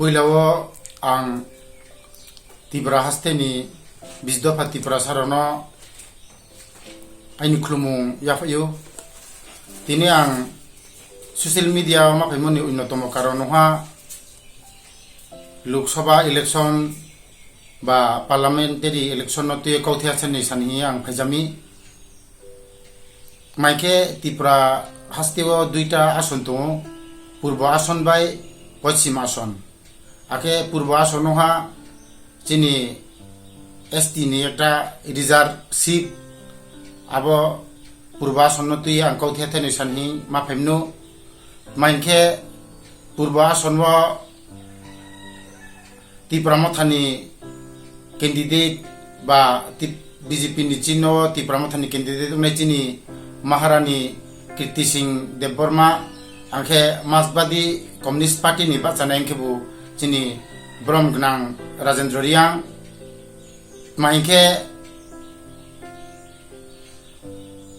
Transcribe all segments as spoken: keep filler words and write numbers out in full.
Puila o ang Tripura hasteni bisdopha Tiprasa rokno aini khulumung yaphaio. Tini ang social media o ma phaimani unnotomo karon wngkha Lok Sabha election ba parliamentary election no twi kauthai asani sani ang phaijami. Maikhe Tripura hasteo duita ason tongo, Purbo ason bai Poschim ason. Akhe Purbo ason wngkha chini S T ni ekta reserve seat, abo Purbo ason no twi ang kauthai thani sani ma phaimno. Maikhe Purbo ason o Tipra Mothani candidate ba Tip-, B J P ni chini o Tipra Mothani candidate wngnai chini Maharani Kirti Singh Debbarma, angkhe Marxbadi Communist Party ni bachanai angkhe bo chini borom gwnang Rajendra Reang. Tma hinkhe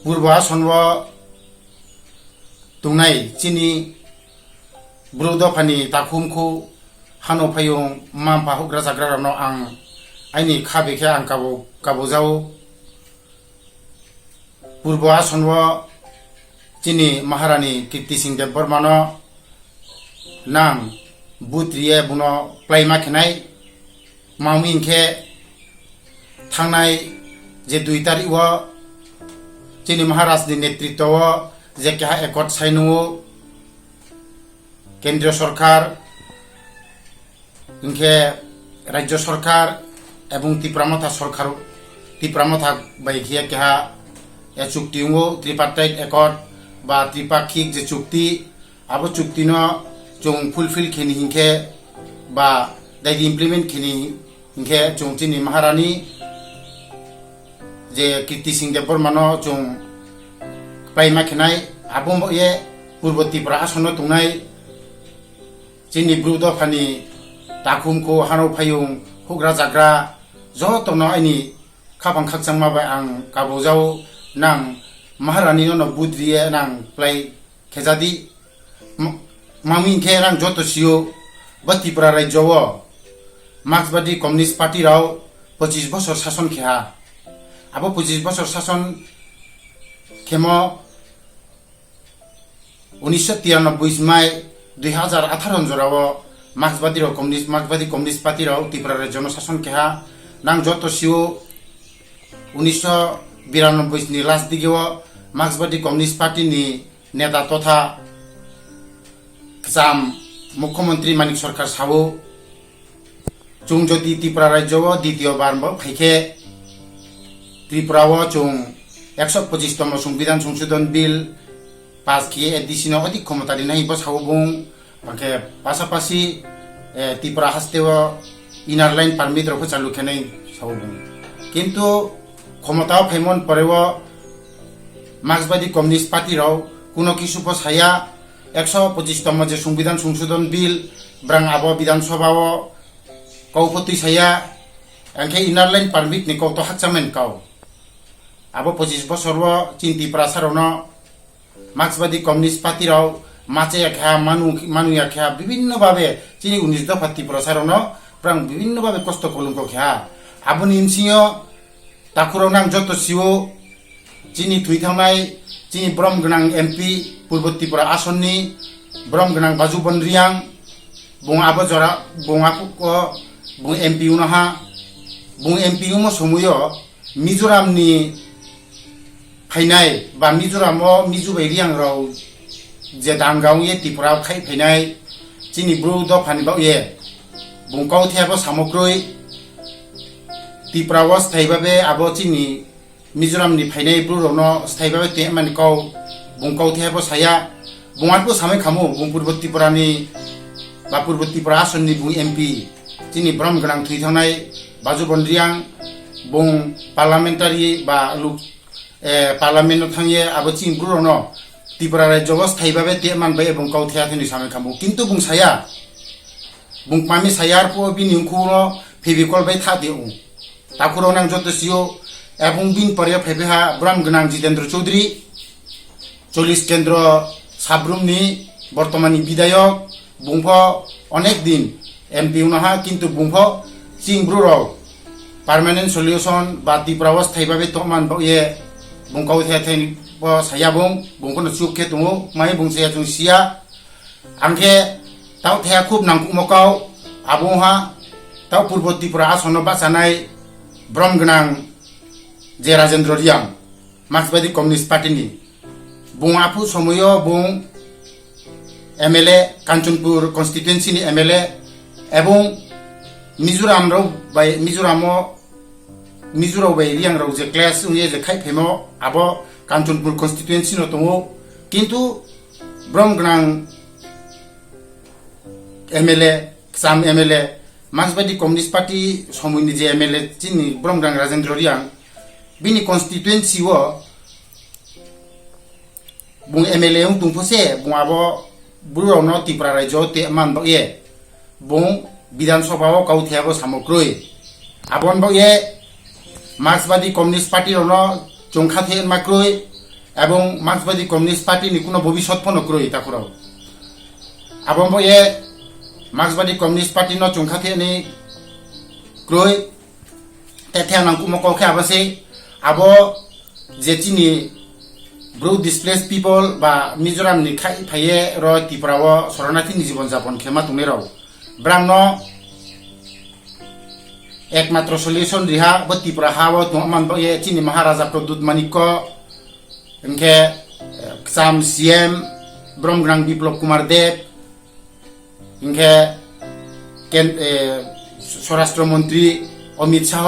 Purbo ason o tongnai chini Bru dophani takhumkhu hano phayung mampa hugra chagra rokno ang aini kha bekhe ang kabo, kabo jao. Purbo ason o chini Maharani Kirti Singh Debbarmano nang but riye buno play ma khenai. Mami hinkhe thangnai je dui tarik o chini Maharaj ni netritwa o je keha accord sign o Kendriya Sorkar, hinkhe Rajya Sorkar ebong Tipra Motha Sorkar, Tipra Motha bai khe keha, eh, chukti wngo, Tripartite Accord ba tripakhik je chukti, abo chukti no chwng fulfill kheni hinkhe ba daidi implement kheni hinkhe chwng chini Maharani je Kirti Singh Debbarmano chwng paima khenai, abo mo ye Purbo Tripura asono tongnai chini Bru dophani takhumkhu hano phayung hugra jagra jotono aini khapang khakchangma bai ang kabujao nang Maharani no budriye nang play khejadi. M-, mami hinkhe nang joto sio ba Tripura rajyo o Marxbadi Communist Party rao pochis bosor sason kheha. Abo pochis bosor sason khemo unisho tiranoboi mai dui hazar atharo jorao Marxbadi rao Communist, Marxbadi Communist Party rao Tripura rajyo no sason kheha. Nang joto sio unisho biranoboi ni last dige o Marxbadi Communist Party ni neta totha kwcham Mukhyamantri Manik Sarkar sao, chwng jodi Tripura rajyo o ditiyo bar bo phaikhe Tripura o chwng ekso pochis tomo Songbidan Songshodhon Bill pass khiye A D C no odik khomota rinai bo sao bung. Hwnkhe pasapasi, eh, Tripura haste o inner line permit rok pho chalu khenai sao bung. Kintu khomota o phaimon pore o Marxbadi Communist Party rok kuno kisu pho saya, ekso pochis tomo je Songbidan Songshodhon Bill brang abo Bidhan Sabha o kau pho twi saya, hwnkhe inner line permit ni kok to hakchamen kau. Abo pochis bosor o chini Tripura sarokno Marxbadi Communist Party rok machaya kha, manu, manuya kha, bibinno babe chini unis dopha Tripura sarokno prang bibinno babe kosto kolongko kha. Aboni bisingo takhurok nang joto sio chini thwi thangnai chini borom gwnang M P Purbo Tripura asonni borom gwnang Baju Bon Reang, bung abo jora, bung apuko, bung M P uno ha, bung M P umo somuyo Mizoram ni phainai ba Mizoram o Mizo bai Reang rok je danga wngye Tripura khai phainai chini Bru dophani bagye bung kau the abo samokroi Tripura o sthai babe abo chini Mizoram ni phainai Bru rokno sthai babe te mani kau bung kau the abo saya. Bung arpo samai khamu, bung Purbo Tripura ni ba Purbo Tripura asonni bung M P, chini borom gwnang thwi thangnai Baju Bon Reang, bung parliamentary ba luk, eh, parliament no thangye abo chini Bru rokno Tripura rajyo o sthai babe te man bai bung kau the thini samai khamu. Kintu bung saya, bung mami saya arpo bini ungkhu no Fevicol bai tha de ung. Takhurok nang joto sio, ebong bini pore phaiphaiha borom gwnang Jitendra Chaudhary, Chollis Kendro Sabrum ni bortomani bidayok, bungpho onek din, M P wngno ha, kintu bung pho ching bru rok permanent solution ba Tripura o sthai babe tongman bo ye bung kau the the bo saya bung, bung kono chuk khe tongo, mai bung saya chung sia. Angkhe tau thaya khub nangkukmo kau, abo wngha tau Purbo Tripura asono bachanai brom gwnang je Rajendra Reang, Marksbadi Communist Party ni. Bung aphu somoyo bung M L A, Kanchanpur constituency ni M L A, ebong Mizoram rok bai, Mizoram o, Mizo rok bai Reang rok je clash wngye je khai phemo, abo Kanchanpur constituency no tongo. Kintu brom gwnang M L A, Kcham M L A, Marksbadi Communist Party somoini je M L A chini brom gwnang Rajendra Reang, bini constituency o bung M L A wng tongpho se, bung abo bru rokno Tripura rajyo te man bagye, bung Bidhan Sabha o kau thebo samo kroi. Abon bagye Marksbadi Communist Party rokno chongkha the ma kroi, ebong Marksbadi Communist Party ni kuno bobisot phono kroi takhurok. Abon bagye Marksbadi Communist Party no chongkha the ni kroi. Te thang nang kumo kok khe abo se, abo je chini bru displaced people ba Mizoram ni khai phaye ro Tripura o soranathi ni jibon japon khema tongnai rok, brang no ekmatro solution riha bo Tripura ha o tong man bo ye chini Maharaja Pradyut Manikko, hingkhe, eh, Kcham C M brom gwnang Biplab Kumar Deb, hingkhe ken-, eh, Swarashtra Montri Amit Shah